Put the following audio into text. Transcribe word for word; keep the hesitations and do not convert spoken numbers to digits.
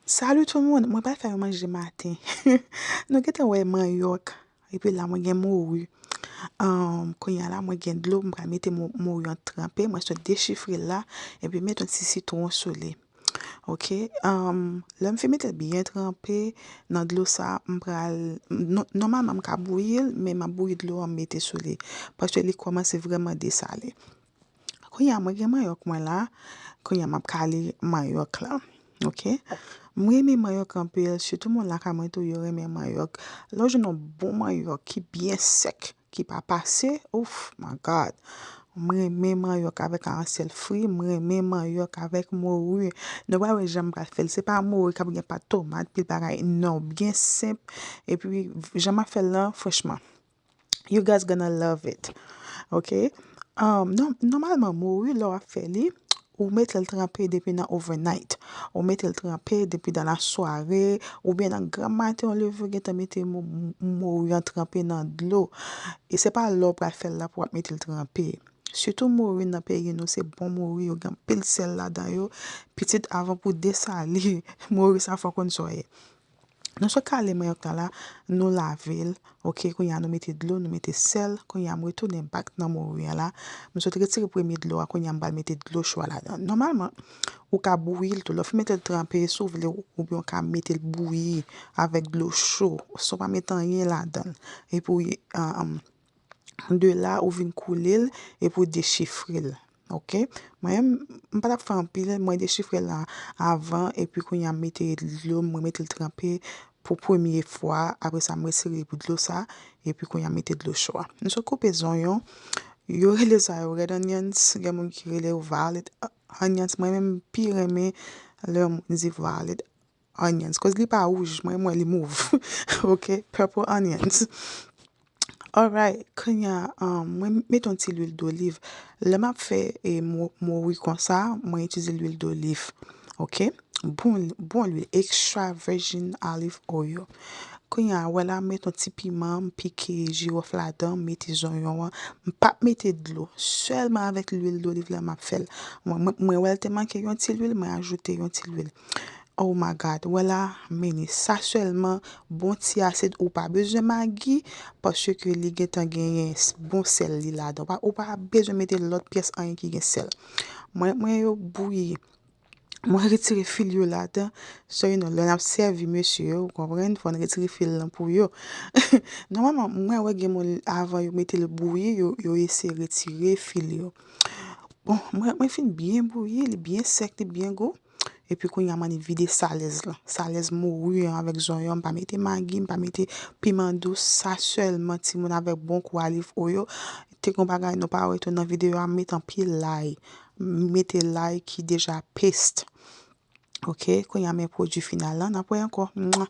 Salut tout moun, mwen pral fè yon manje maten. Nou gentan wè manyòk, epi la mwen gen mori. Um, kounye a la mwen gen dlo, m pral mete mo- mori an tranpe, mwen sot dechifre l la, epi mete yon ti sitwon sou li. Ok, um, lè m fin mete l byen tranpe nan dlo sa, m pral, nò- nòmalman m ka bouyi l, men m ap bouyi dlo an m mete sou li, paske li kòmanse vrèman desale. Kounye a mwen gen manyòk mwen la, kounye a m ap kale manyòk la. Ok, mwen renmen manyòk anpil, sitou moun lakay mwen tou yo renmen manyòk. Lè w jwenn yon bon manyòk ki byen sèk, ki pa pase, ouf, my God. Mwen renmen manyòk avèk aransèl fri, mwen renmen manyòk avèk mori. Nou pral wè jan m pral fè l. Se pa mori k ap gen pat tomat, pil bagay. Non, byen senp. Epi, jan m ap fè l lan, franchman, you guys gonna love it. Ok? Um, nò- nòmalman, mori, lè w ap fè li, ou mete l tranpe depi nan overnight. Ou mete l tranpe depi nan lasware, oubyen nan granmaten, w leve, w gentan mete mo- mori an tranpe nan dlo. E se pa lè w pral fè l la pou w ap mete l tranpe. Sitou mori nan peyi nou, se bon mori, yo gen anpil sèl ladan yo. Pitit, avan pou desale, mori sa fò konn sa w ye. Nou sot kale manyòk la la, nou lave l. Ok, kounye a nou mete dlo, nou mete sèl. Kounye a m retounen back nan mori a la. M sot retire premye dlo a, kounye a m pral mete dlo cho a ladan. Nòmalman, ou ka bouyi l tou. Lè w fin mete l tranpe, si w vle, ou- oubyen w ka mete l bouyi avèk dlo cho, san w pa mete anyen ladan l. Epi, um, de la, ou vin koule l, epi w dechifre l. Ok? Mwen menm, m pa t ap fè anpil, mwen dechifre l la avan, epi kounye a m mete dlo, mwen mete l tranpe pou premye fwa, apre sa m retire dlo sa, epi kounye a m mete dlo cho a. M sot koupe zonyon, yo rele sa yo red onions, gen moun ki rele yo violet onions, mwen menm m pi renmen lè moun di violet onions, koz li pa wouj, mwen, mwen li move. Ok, purple onions. Alright, kounye a, um, mwen mete yon ti lwil doliv. Lè m ap fè e mo- mori konsa, mwen itilize lwil doliv. Ok? Bon, bon lwil, extra virgin olive oil. Kounye a, wè la, m mete yon ti piman, m pike jiwòf ladan, m mete zonyon an. M p ap mete dlo, sèlman avèk lwil doliv la m ap fè l. Mwen, mwen, mwen wè l te manke yon ti lwil, mwen ajoute yon ti lwil. Oh my God, wè la, meni sa sèlman, bon ti asid, ou pa bezwen magi, paske li gentan genyen s- bon sèl li ladan. Ou pa, ou pa bezwen mete lòt pyès anyen ki gen sèl. Mwen, mwen yo bouyi. Mwen retire fil yo ladan. So, you know, lè n ap sèvi mesye yo, ou konprann, fò n retire fil lan pou yo. Nòmalman, mwen wè gen moun avan yo mete l bouyi, yo, yo eseye retire fil yo. Bon, mwen, mwen fin byen bouyi, li byen sèk, li byen gou. Epi kounye a m annik vide salèz lan. Salèz mori an avèk zonyon, m pa mete magi, m pa mete piman dous, sa sèlman timoun avèk bon kou olive oil. Te gon bagay nou pa wè tou nan videyo a, m met anpil lay. M mete lay ki deja paste. Ok, kounye a men pwodui final lan, n ap wè ankò. Mwa.